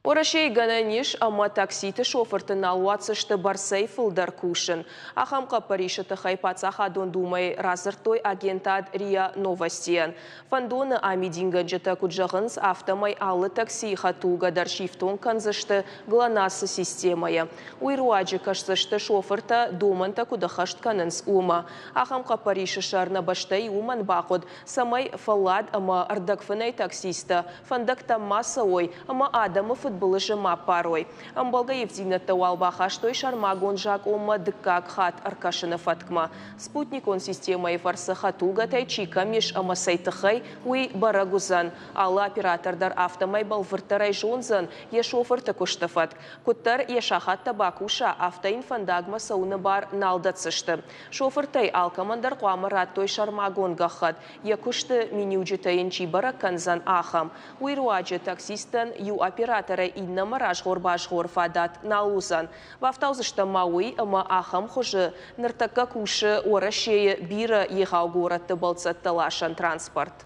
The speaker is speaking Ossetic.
Уӕрӕсейы гӕнӕн ис, ӕмӕ такситы шофырты нал уадздзысты бӕрцӕй фылдӕр кусын. Ахӕм хъӕппӕрисы тыххӕй Паддзахадон Думӕйы радзырдтой агентад РИА Новости-йӕн. Фӕндоны амидингӕнджытӕ куыд зӕгъынц, афтӕмӕй алы таксийы хӕдтулгӕ дӕр сифтонг кӕндзысты ГЛОНАСС-ы системӕйӕ. Уый руаджы кӕсдзысты шофыртӕ домӕнтӕ куыд ӕххӕст кӕнынц, уымӕ. Ахӕм хъӕппӕрисы сӕр нӕ бӕстӕйы уымӕн бахъуыд, цӕмӕй фӕллад ӕмӕ ӕрдӕгфынӕй таксисттӕ фӕндӕгтӕм ма цӕуой ӕмӕ адӕмы фыдбылызы ма ппарой. Ӕмбӕлгӕ ивддзинӕдтӕ уал бахастой сӕрмагонд закъонмӕ дыккаг хатт ӕркӕсыны фӕткмӕ. Спутникон системӕйы фӕрцы хӕдтулгӕтӕй чи кӕм ис ӕмӕ цӕй тыххӕй, уый бӕрӕг уыдзӕн. Алы оператор дӕр афтӕмӕй бӕлвырддӕрӕй зондзӕн йӕ шофырты куысты фӕтк. Куыддӕр йӕ сахаттӕ бакуса, афтӕ йын фӕндагмӕ цӕуыны бар нал дӕтдзысты. Шофыртӕй алкӕмӕн дӕр хъуамӕ радтой сӕрмагонд гӕххӕтт, йӕ куысты миниуджытӕ йын чи бӕрӕг кӕндзӕн, ахӕм. Уый руаджы таксисттӕн иу операторӕй иннӕмӕ разгъор-базгъор фадат нал уыдзӕн. Бафтаудзыстӕм ма уый, ӕмӕ ахӕм хуызы ныртӕккӕ кусы Уӕрӕсейы бирӕ егъау горӕтты бӕлццӕттӕ ласӕн транспорт.